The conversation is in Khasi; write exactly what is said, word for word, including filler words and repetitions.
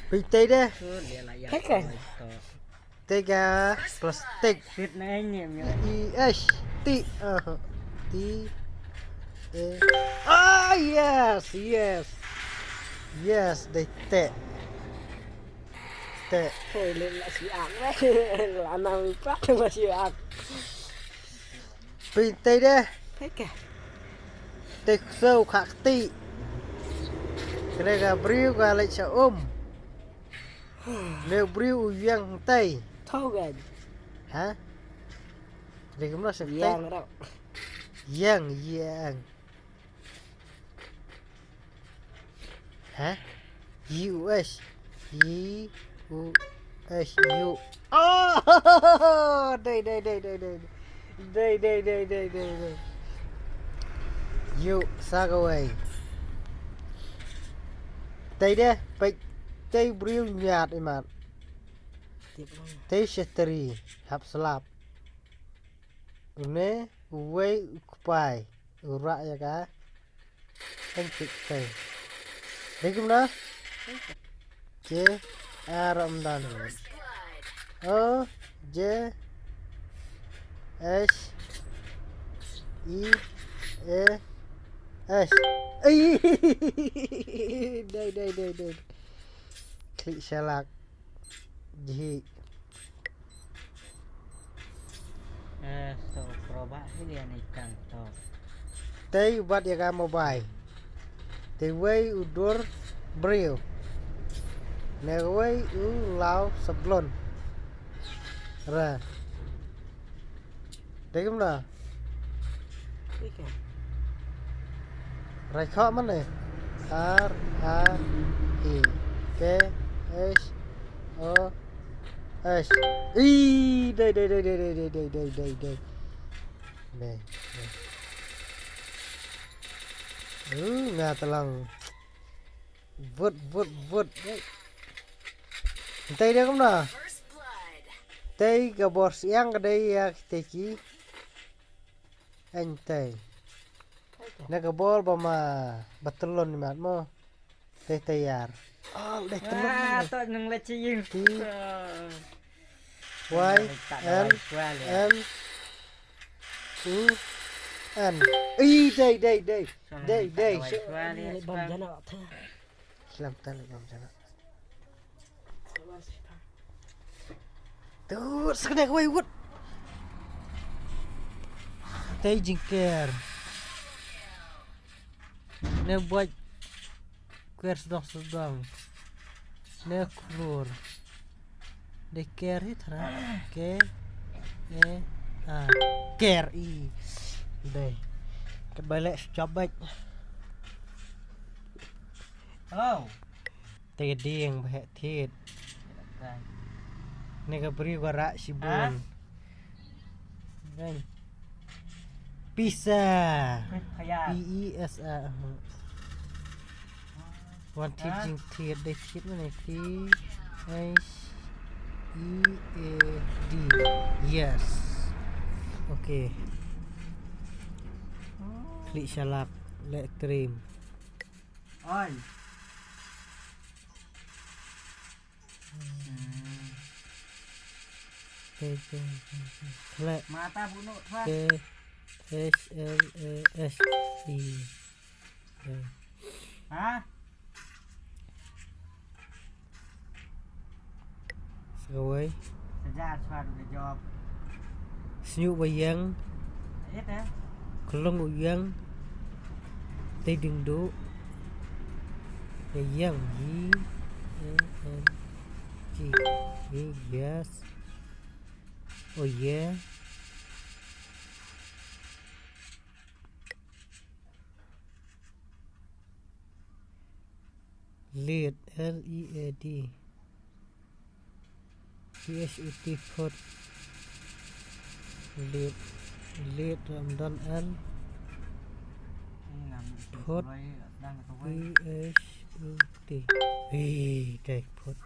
Pynthei de. Tega plastik. Fit na ini mi. I S T. Ah, T A. Ah, yes, yes. Yes, dei te. Te. Hei, le la siang le. La nang pak ma siang. Pynthei de. Tega. Te ksew khakti. Kre ga briew ga leit sha um. Le briew u yang tei. Thogan. Ha? Dei kumno sha tei? Yang rau. Yang, yang. Ha? U S. U S U. Oh, dei, dei, dei, dei, dei. Dei, dei, dei, dei, dei, dei. U, sa kawei. Tei de, peit, tei briew ñiad imat. Tei shetri, hap slap. Une, uwei u kpai. U rah ïa ka. Hyntik tei. Dei kumno? J R Amdan. O J H I A S. Ai. Dei, dei, dei, dei. Klik shalak. Jhi. Eh, so, probak hi dia ni kan to. Tei bat ïa ka mobile. Tei wei u dur briew. Ne wei u law sablon. Ra. Dei kumno? Rai kho mane. R A E K H O S. I dei, dei, dei. Dei, dei. Uh, nga tlang. Vut, vut, vut. Dei. Tei dei kumno? Tei ka bor siang ka dei ïa tei ki. Eng tei. Na ka bor ba ma ba tlon ni mat mo. Tei tei yar. Oh, dei tlon. Ah, to nang la chi ying. Ti. Y N N U N. I dei, dei, dei. Dei, dei. Bam jana. Slam tal bam jana. Tu, sakne kawai wut. Tei jingker. Ne buat ker sedang-sedang. Ne klur. De ker hi thra. K E A. Ker i. Dei. Ka balik sejabek. Hello. Tei ka dieng ba heh thied. Ne ka briew ka rah shibun. Pisa. P E S A. Wan thied jingthied dei thied mane T H E A D. Yes. Okay. Klik shalak leh trim. Oi. Te, te, te, te. Khleh. Mata bunuh tuan. T H L A S E. Ha? Sawai. Saja suar de job. Sñiuh ba ïeng. Klong u ïeng. Tei ding du. Ïeng. Y A N G. Yes. Oh yeah. Lead, L E A D. P H U T, put. Lead, lead, ram don L. Put, P H U T. Hey, okay, put.